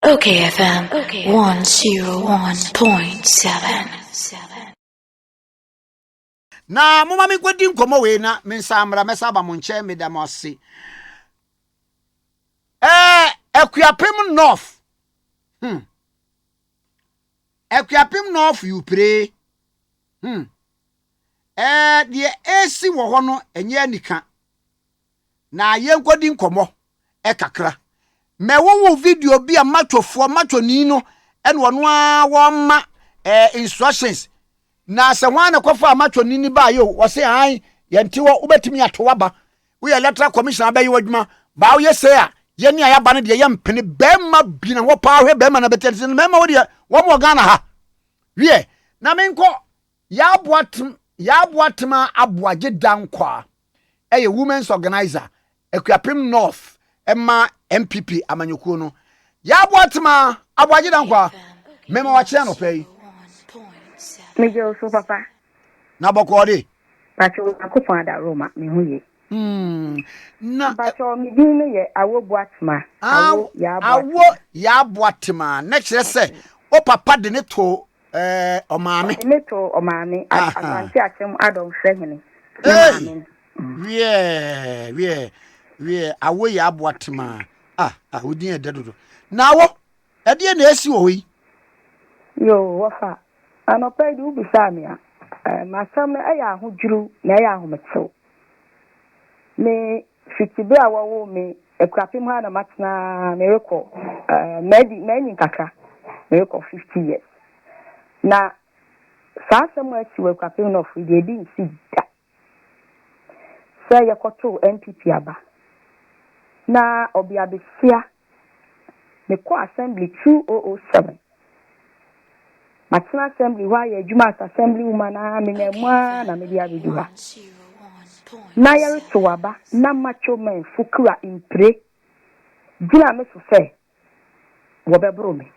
Okay FM 101.7. Na momma menkɔdi nkɔmmɔ wei na mensan mmra mɛsa aba mo nkyɛn meda mo ase. Ɛɛ Akuapem North. Hmm. Akuapem North you pray. Hmm. Ɛɛ deɛ ɛresi wɔ hɔ no ɛnyɛ anika. Na yɛnkɔdi nkɔmmɔ kakra. Mɛwowo video bi a machofoɔ machoni no ɛna ɔno ara wɔma ɛɛ instructions. Na sɛ hwan na kɔfa machoni ni baayɛ o, wɔse an yɛnte hɔ wobɛtumi ato aba. Woyɛ electoral commission abɛyɛ w'adwuma. Baa woyɛ sɛ a yɛne a yɛaba no deɛ yɛmpene bɛrima gyina hɔ paa hwɛ bɛrima na bɛtɛ sɛ mmarima wo deɛ wɔn wɔ Ghana ha. Wiɛ na menkɔ Yɛaboa Yɛaboa Tema Aboagye Dankwah ɛyɛ Women's Organizer Akuapem North ɛma NPP amanyɔkuo no. Yɛaboa Tema Aboagye Dankwah mema wakyerɛ anɔpa yi. Megye wo so papa. Na bɔkɔɔ de. Pacho Nyankopɔn adaworoma me ho ye. Hmm, na. Mpacho me din no yɛ Awo Boatema. Awo Yaa Boatema. Awo Yaa Boatema na kyerɛ sɛ wo papa de ne too ɛɛ ɔmaame. Ɔde me too ɔmaame, Asante Akyem Adɔmfrɛ hene. Ne maame no. Wiɛ, wiɛ, wiɛ, Awo Yaa Boatema. Ah, ah, wo din yɛ dɛ dodo. Na awo, ɛdeɛ na esi wɔ hɔ yi? Yoo, wɔfa. Anɔpa yi de wobisaa me a, m'asɛm no ɛyɛ ahodwiriw na ɛyɛ ahometew. Me fiti bere a wɔwoo me Akuapem ha na matena ara, merekɔ madi manyin kakra, merekɔ 50 years. Na saa asɛm a asi wɔ Akuapem North yi deɛ ebi nsi da. Sɛ yɛkɔtow NPP aba na ɔbea besia mekɔɔ assembly 2007. Matena assembly hɔ ayɛ adwuma as assembly woman ara menam mu ara na mede abedu ha. Na yɛretow aba na macho men fo kura mpire gyina me so sɛ wɔbɛboro me.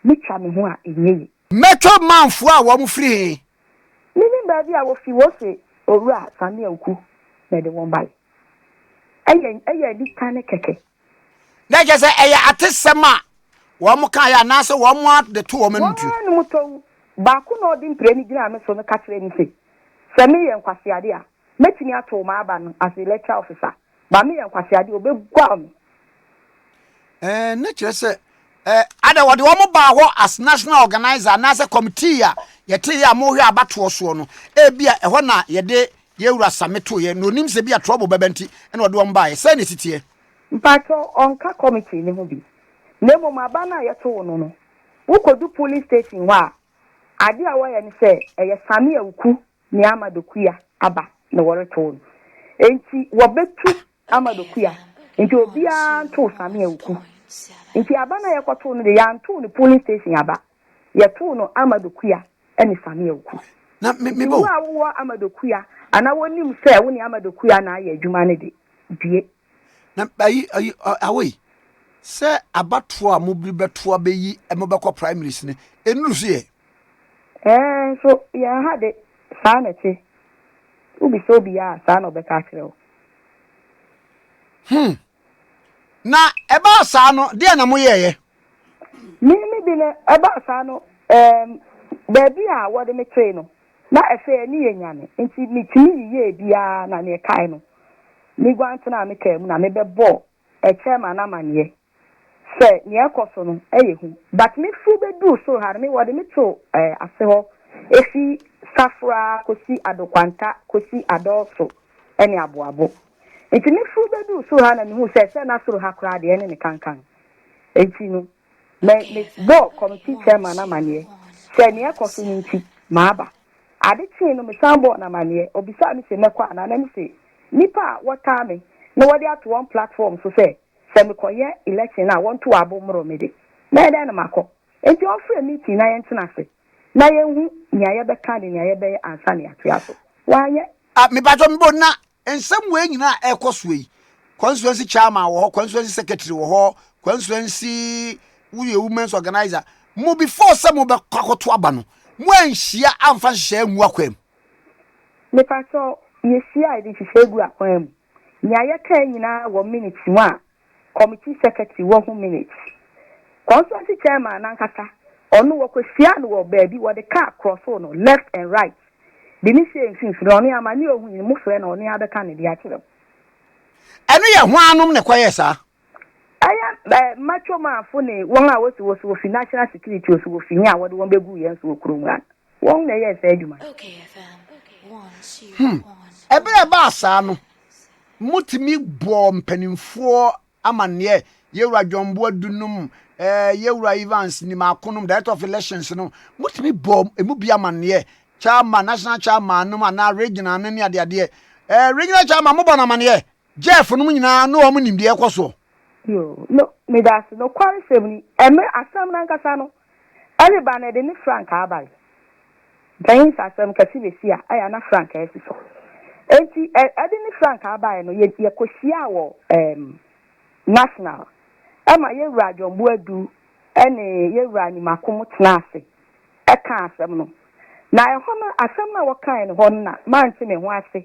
Metwa me ho a ɛnyɛ ye. Macho man foɔ a wɔn firi he? Menim baabi a wofi, wose Owura Sammy Awuku na ɛde wɔn bae. Ɛyɛ ɛyɛ anika ne kɛkɛ. Na kyerɛ sɛ ɛyɛ atesɛm a wɔn kaeɛ anaasɛ wɔn ara de to wɔn anom tuo. Wɔn anom tow. Baako na ɔde mpire no gyinaa me so no ka kyerɛɛ me se, sɛ meyɛ nkwaseade a, mɛtumi atow m'aba no as electoral officer, but meyɛ nkwaseade a, obeguaw me. Ɛɛ, na kyerɛ sɛ ɛɛ ada wɔde wɔn baa hɔ as national organizer anaasɛ committee a yɛte yɛ a mohwɛ abatoɔ soɔ no, ebi a ɛhɔ na yɛde yɛwura Same toeɛ na onim sɛ bi a trouble bɛba nti ɛna ɔde wɔn baeɛ. Sɛn na ɛsi teɛ? Mpakyɛw, ɔnka committee no ho bi. Na mmom aba no a yɛtow no no, wokodu polling station hɔ a, ade a wɔyɛ ne sɛ ɛyɛ Sammy Awuku ne Ama Dokuya aba na wɔretow no. Enti wɔbɛtu Ama Dokuya. Enti obiara ntow Sammy Awuku. Enti aba no a yɛkɔtow no de, yɛantow no polling station aba. Yɛtow no Ama Dokuya ne Sammy Awuku. Na me me Enti ba wo o. a wowɔ Ama Dokuya anaa wonim sɛ wo ne Ama Dokuya na ayɛ adwuma no de, due. Na ayi ayi awoi sɛ abatoɔ a mobiri bɛto abɛyi mobɛkɔ primaries no ɛnuru so yɛ. Ɛɛ nso yɛn ha de saa na ɛte. Wobisa obiara a saa na ɔbɛka akyerɛ wo. Hmm. Na ɛbaa saa no deɛ na moyɛɛyɛ? Me me de no ɛbaa saa no ɛɛm baabi a wɔde me toe no na ɛfei ani yɛ nyane nti metumi yiyɛɛ biara na nea ɛkae no Miguan tenaa me kaa mu na mebɛbɔɔ chairman no amaneɛ sɛ nea ɛkɔ so no yɛ hu but me foro bɛduruu soro ha no me wɔde me too ase hɔ ɛfi Safra kɔsi Adokwanta kɔsi Adɔɔso ne Aboabo nti me foro bɛduruu soro ha na mehuu sɛ sɛ na soro ha koraa deɛ ɛne ne kankan nti no me me bɔɔ committee chairman no amaneɛ sɛ nea ɛkɔ so no nti maaba. Ade kyee no, mesan bɔɔ no amanneɛ. Obisaa me se mɛkɔ anaa, na mise, Nnipa a wɔtaa me na wɔde ato wɔn platform so sɛ sɛ mekɔyɛ election a wɔntow abo mmoro me de, mɛyɛ dɛn na makɔ? Enti ɔmfrɛ meeting na yɛntena ase na yenhu nea yɛbɛka ne nea yɛbɛyɛ ansa na yɛatoa so. Wanyɛ. Ah, mepatwɔ mebɔ na nsɛm wei nyinaa a ɛkɔ soɔ yi, constituency chairman wɔ hɔ, constituency secretary wɔ hɔ, constituency woyɛ women's organizer, mo before sɛ mobɛkɔ akɔto aba no, mo anhyia amfa nhyehyɛe angu akwan mu? Mepatwɔ, yɛhyia a yɛde nhyehyɛe gu akwan mu. Nea yɛkae nyinaa wɔ minutes mu a committee secretary wɔ ho minutes. Constituency chairman no ankasa, ɔno wɔkɔhyiaa no wɔ baabi, wɔde car krɔsoo no left and right de no hyɛɛ mfimfini, ɔno amane a ɔhui no, mofrɛ no a, ɔno ara bɛka ne deɛ akyerɛ mo. Ɛno yɛ hwannom na ɛkɔyɛɛ saa? Ɛyɛ macho manfo ne wɔn a wose wose wofi National Security ose wofi he a wɔde wɔn beguu yɛn so wɔ kurom ha no, wɔn na ɛyɛɛ saa adwuma no. Hmm. Ɛberɛ a ɛbaa saa no, motumi bɔɔ mpanimfoɔ amanneɛ, Yɛwura John Boadu nom, eh, Yɛwura Evans Nimako nom, Director of Elections no, motumi bɔɔ emu bi amanneɛ, Chairman, National Chairman nom anaa Regional no ne adeadeɛ. Eh, Regional Chairman, mobɔ no amanneɛ? Jeff nom nyinaa ne wɔn nim deɛ ɛkɔ soɔ. Yoo, no, medase. Nokwaresɛm ni, ɛmɛ asɛm no ankasa no, ɛreba no ɛde ne frankaa bae. Mpɛn sɛ asɛm kɛse besi a, ɛyɛ a na frankaa si so. Enti ɛ, ɛde ne frankaa bae no, yɛ, yɛkɔhyiaa wɔ ɛɛm, National, ɛma yɛn wura John Boadu ne yɛn wura Animakom tenaa ase kaa asɛm no. Na ɛhɔ no, asɛm no a wɔkae no hɔ no na mante me ho ase.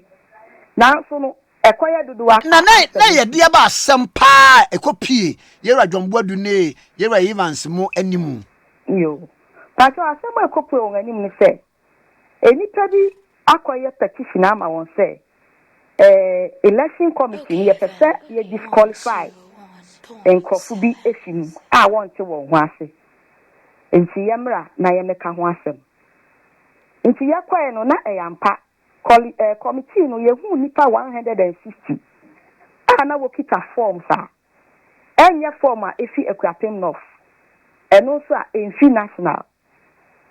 Nanso no, ɛkɔyɛ dodow a Na na asɛm na nti. ɛyɛ deɛ ba asɛm paa a ɛkɔ pie Yɛwura John Boadu ne Yɛwura Evans mo anim. Yoo. Pakyɛw, asɛm a ɛkɔpuee wɔn anim ne sɛ, nnipa bi akɔyɛ petition ama wɔn sɛ eh, election committee no yɛpɛ sɛ yɛ disqualify nkurɔfo bi fi mu a wɔnte wɔn ho ase. Nti yɛmmra na yɛmmɛka ho asɛm. Nti yɛkɔe no, na ɛyɛ ampa. Kɔli eh, committee no, yɛhuu nnipa 160 a na wɔkita forms a ɛnyɛ form a efi Akuapem North, ɛno nso a emfi National,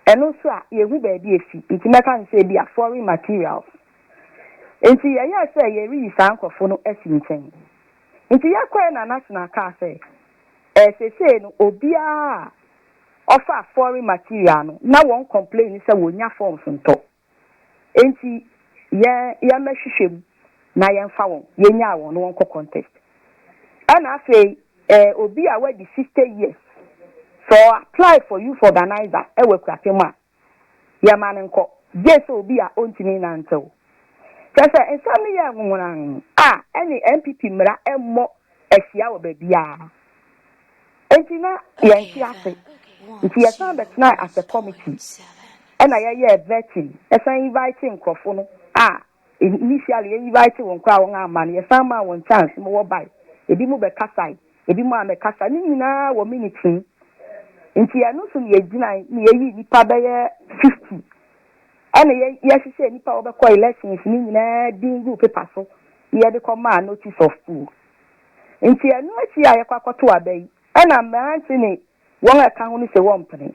ɛno nso a yɛnhu baabi a efi, nti mɛka no sɛ ebia foreign materials. Nti yɛyɛɛ sɛ yɛreyi saa nkurɔfo no asi nkyɛn. Nti yɛkɔe na National kaa sɛ, eh, seesei no obiara a ɔfaa foreign material no na wɔn complain sɛ wɔnnya forms ntɔ. Enti yɛn yɛmmɛhwehwɛ mu na yɛmfa wɔn, yɛnyaa wɔn na wɔnkɔ contest. Ɛna afei eh, obi a wadi 60 years, sɛ ɔ apply for youth organizer ɛwɔ Akuapem a, yɛma no nkɔ, gye sɛ obi a ɔntumi nnantew. Kyerɛ sɛ nsɛm no yɛɛ nwoworann a ɛne NPP mmara mmɔ ahyia wɔ baabiara. Enti na yɛnte ase. Nti yɛsan bɛtenae as a committee ɛna yɛyɛɛ vetting, yɛsan invite nkurɔfo no a initially yɛ invite wɔn koraa wɔn amma no, yɛsan maa wɔn chance ma wɔbae. Ebinom bɛkasae, ebinom ammɛkasa, ne nyinaa wɔ minutes mu. Nti ɛno so na yɛgyinae na yɛyii nnipa bɛyɛ 50 ɛna yɛhyehyɛɛ nnipa a wɔbɛkɔ elections no nyinaa din guu paper so na yɛde kɔmaa notice of poll. Nti ɛno akyi a yɛkɔ akɔto aba yi, ɛna mmerante ne wɔn a ɛka ho no se wɔmpene.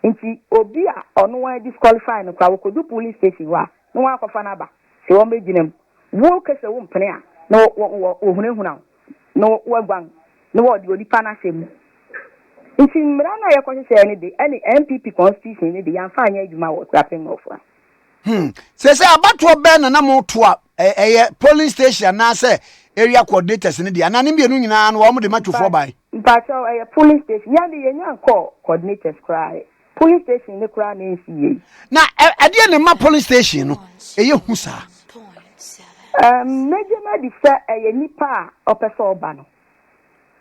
Nti obi a ɔno wɔn disqualify no koraa, wɔkɔdu polling station hɔ a, na wɔn akɔfa no aba sɛ wɔmmɛgyina mu. Wo ke sɛ wompene a, na wɔhunahuna wo, na wɔaguan, na wɔde onipa no ahyɛ mu. Nti mmara no a yɛkɔhyehyɛɛ no de, ɛne NPP constitution no de, yɛamfa anyɛ adwuma wɔ Akuapem North ha. Hmm. Sɛ abatoɔ bɛn na na moto a ɛyɛ polling station anaasɛ area coordinators no deɛ anaa ne mmienu nyinaa no wɔn de matwofoɔ bae? Mpakyɛw, ɛyɛ polling station. Yɛn de yɛnya nkɔɔ coordinators koraa ɛ. Polling station ne koraa na ɛnsi yie. Na ɛdeɛ na ɛma polling station no ɛyɛ hu saa? Mɛgye no adi sɛ ɛyɛ nipa a ɔpɛ sɛ ɔba no.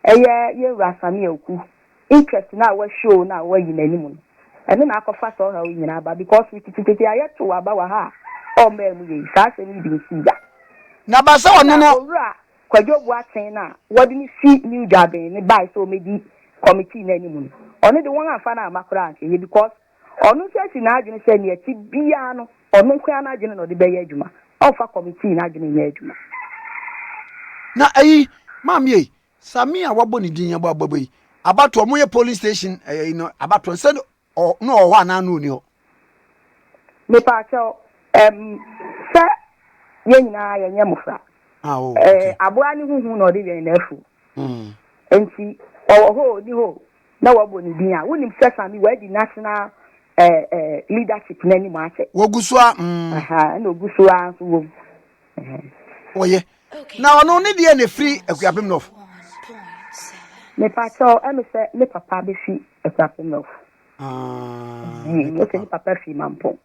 Ɛyɛ yɛn wura Sammy Awuku interest no a wa show no a wayi n'anim no, ɛno na akɔfa saa ɔhaw yi nyinaa aba because fitititi a yɛtow aba wɔ ha a ɔmmaa mu yɛ yi, saa asɛm yi bi nsii da. Na ba sɛ ɔno Ɛna no. Owura Kwadwo Boateng no a wɔde no fi New Juaben no bae sɛ ɔmmɛdi committee no anim no, ɔno de wɔn amfa no amma koraa anka ɛyɛ because ɔno nso asi n'adwene sɛ nea ɛte biara no ɔno nko ara n'adwene na ɔde bɛyɛ adwuma, ɔmfa committee no adwene nyɛ adwuma. Na ayi, maame ei, Sammy a wabɔ ne din abɔ abɔbɔ yi, abatoɔ mo yɛ polling station ɛyɛ yi no abatoɔ sɛ ɔ na ɔwɔ hɔ anaa na ɔni hɔ. Mepaakyɛw, ɛm sɛ yɛn nyinaa yɛnyɛ mmofra. Ah, oh, Ɛɛ okay. aboa ne ho hu na ɔde wɛn n'afuw. Mm. Nti ɔwɔ hɔ o, ɔni hɔ o, na wɔabɔ ne din a, wonim sɛ Sammy wadi national ɛɛ ɛɛ leadership no anim akyɛ. Wɔgu so a, mm. Aha, ɛna ogu so ara nso wɔ mu. Ɔyɛ. Na ɔno ne deɛ na ɛfiri Akuapem North. Mepakyɛw, ɛme sɛ ne papa bɛfi Akuapem North. Ah, ne papa. Ne papa fi Mampɔn.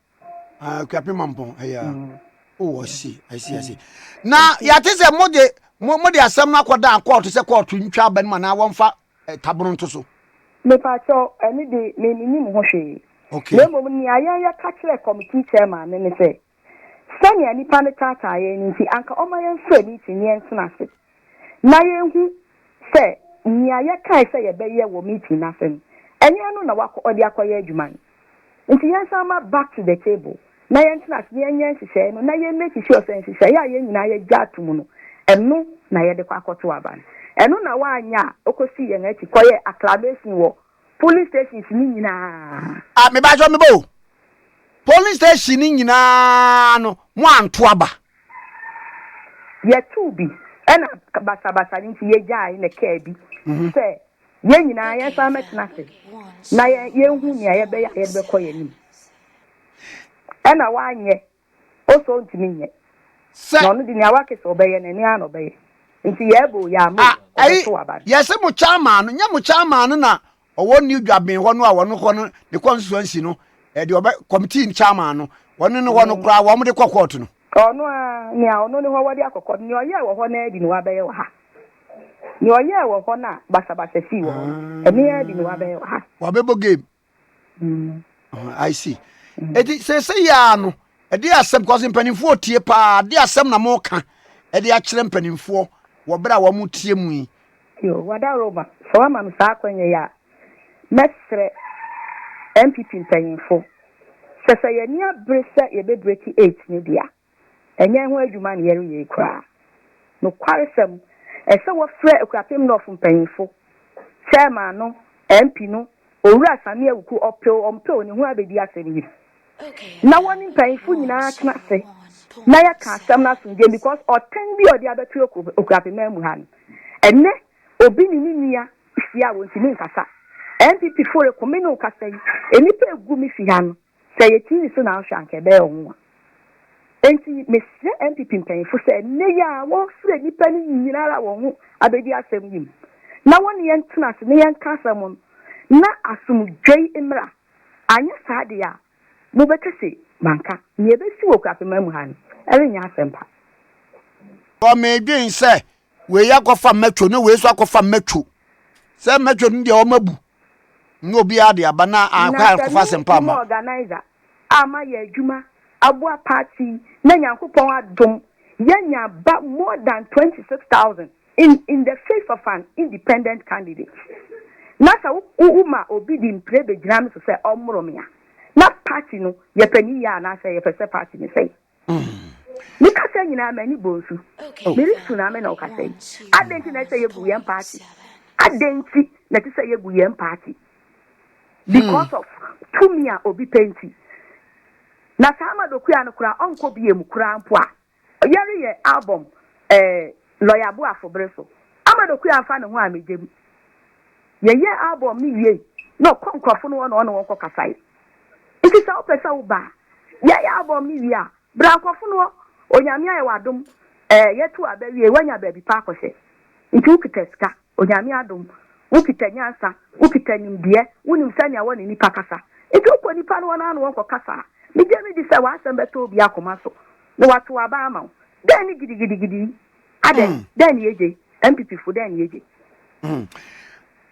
Ah, Akuapem Mampɔn, ɛyɛ. Mm. Oh, I see, I see, I see. Na yɛate sɛ mo de mo de asɛm no akɔda kɔɔto sɛ kɔɔto ntwa aba no mu anaa wɔmfa tabono nto so. Mepakyɛw, ɛno de, me minnim ho hwee. Okay. Na mmom nea yɛn yɛka kyerɛɛ committee chairman no ne sɛ, sɛnea nnipa no taataa yɛn no nti, anka ɔmma yɛmfrɛ meeting na yɛntena ase na yenhu sɛ nea yɛkae sɛ yɛbɛyɛ wɔ meeting no ase no, ɛnyɛ ɛno na wakɔ ɔde akɔyɛ adwuma no. Nti yɛnsan mma back to the table na yɛntena ase na yɛnyɛ nhyehyɛe no na yɛ make sure sɛ nhyehyɛe a yɛn nyinaa yɛgye atom no, ɛno na yɛde kɔ akɔto aba no. Ɛno na wanyɛ a ɔkɔsii yɛn akyi kɔyɛɛ acclamation wɔ polling stations no nyinaa. Ah, mebakyɛ meba o. Polling station no nyinaa no, mo anto aba? Yɛtoo bi, ɛna basabasa no nti yɛgyae na ɛkaa bi sɛ Yɛn nyinaa yɛnsan mmɛtena ase na yɛnhu nea yɛbɛyɛ a yɛde bɛkɔ yɛn anim. Ɛna wanyɛ, ose ɔntumi nyɛ. Sɛ. Na ɔno de nea wake sɛ ɔbɛyɛ no, ɛno ara na ɔbɛyɛ. Nti yɛɛba o, yɛamma o, ɔbɛtow aba no. Yɛse mo chairman no, nyɛ mo chairman no na ɔwɔ New Dwaben hɔ no a wɔno hɔ no ne constituency no, deɛ ɔbɛ committee chairman no, wɔno ne hɔ no koraa wɔn de kɔ court no. Ɔno ara, nea ɔno ne hɔ wɔde akɔ court, nea ɔyɛɛ wɔ hɔ no ara bi na wabɛyɛ wɔ ha. Nea ɔyɛɛ wɔ hɔ no a basabasa sii wɔ hɔ no, ɛno ara bi na wabɛyɛ wɔ ha. Wabɛbɔ game. I see. Eti sese yi ara no, ɛde asɛm because mpanimfoɔ tie paa, de asɛm na mo ka ɛde akyerɛ mpanimfoɔ wɔ bere a wɔn tie mu yi. Yo, Wada Roma, sɛ woama me saa akwanya yi a, mɛsrɛ NPP mpanyimfo sɛ sɛ yɛn ani abere sɛ yɛbɛbreki AIDS no deɛ a, Ɛnyɛ ho adwuma na yɛreyɛ yi koraa. Nokwaresɛm, ɛsɛ wɔfrɛ Akuapem North mpanyimfo, Chairman no, MP no, Owura Sammy Awuku, ɔpɛ o ɔmpɛ o, ne ho abedi asɛm yi mu. Na wɔne mpanyimfo nyinaa tena ase na yɛka asɛm no asomdwoe mu because ɔtan bi a ɔde abɛto Akuapeman mu ha no, ɛnnɛ obi ne ne nua hyia a wɔntumi nkasa. NPP fo reko, me ne wo kasa yi, nnipa egu me fi ha no, Sɛ ɛyɛ TV so na wohwɛ a anka ɛbɛyɛ wo nwonwa. Enti mesrɛ NPP mpanyimfo sɛ nnɛ yi ara wɔmfrɛ nnipa no nyina ara a wɔn ho abɛdi asɛm yi mu na wɔne yɛn ntena ase na yɛnka asɛm no na asomdwoe mmra. Anyɛ saa deɛ a, mobɛka se manka. Nea ɛbɛsi wɔ Okuapemman mu ha no, ɛrenyɛ asɛm pa. Ɔ medwen sɛ wei akɔfa mɛtwo ne wei nso akɔfa mɛtwo sɛ mɛtwo no deɛ ɔmabu na obiara de aba na Na akɔ sɛ akɔfa me asɛmpa me ama. organiser a mayɛ adwuma aboa party yi na Nyankopɔn adom yɛanya ba more than 26,000 in in the face of an independent candidate na sɛ wo wo woma obi de mpire bɛgyina me so sɛ ɔmmoro me a na party no yɛpɛ ne yie anaasɛ yɛpɛ sɛ party no sɛe? Me kasa nyinaa m'ani bɔ nsu. Meresu na me na ɔkasa yi. Adɛn nti na ɛsɛ yɛgu yɛn party? Adɛn nti na ɛte sɛ yɛgu yɛn party? Because of tumi a obi pɛ nti. Na saa Amadokua no koraa ɔnkɔ bie mu koraa mpo a yɛreyɛ album eh, Lɔya Boafo bere so. Amadokua amfa ne ho ammegye mu. Yɛyɛɛ album no wiei na ɔkɔ nkurɔfo no hɔ na ɔne wɔn kɔkasae. Enti sɛ wopɛ sɛ woba a, yɛyɛ album no wie a, bra nkurɔfo no hɔ. Onyame ayɛ wo adom, eh, yɛtoo aba wiei, woanya baabi pa akɔhyɛ. Nti wokita sika, Onyame adom, wokita nyansa, wokita nimdeɛ, wonim sɛnea wɔne nnipa kasa. Nti wokɔ nnipa no hɔ na ne wɔn kɔkasa a, migye midi sɛ w'asɛm bɛtɔ obi akoma so na watow aba ama wo. Dɛn ne gidigidigidi yi? Adɛn? Dɛn ne yegye? NPP fo, dɛn ne yegye?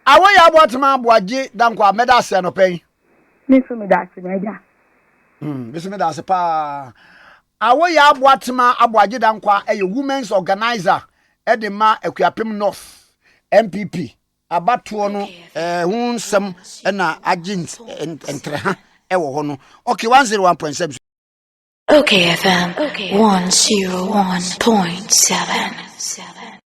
Awoye Aboatema Aboagye Dankwa, mɛda ase anɔpa yi. Me nso meda ase m'agya. Me nso meda ase paa. Awoye Aboatema Aboagye Dankwa yɛ Women's Organizer de ma Akuapem North NPP. Abatoɔ no eh, ho nsɛm na agye ntrɛha wɔ hɔ no. Okay, 101.7. Okay FM 101.7.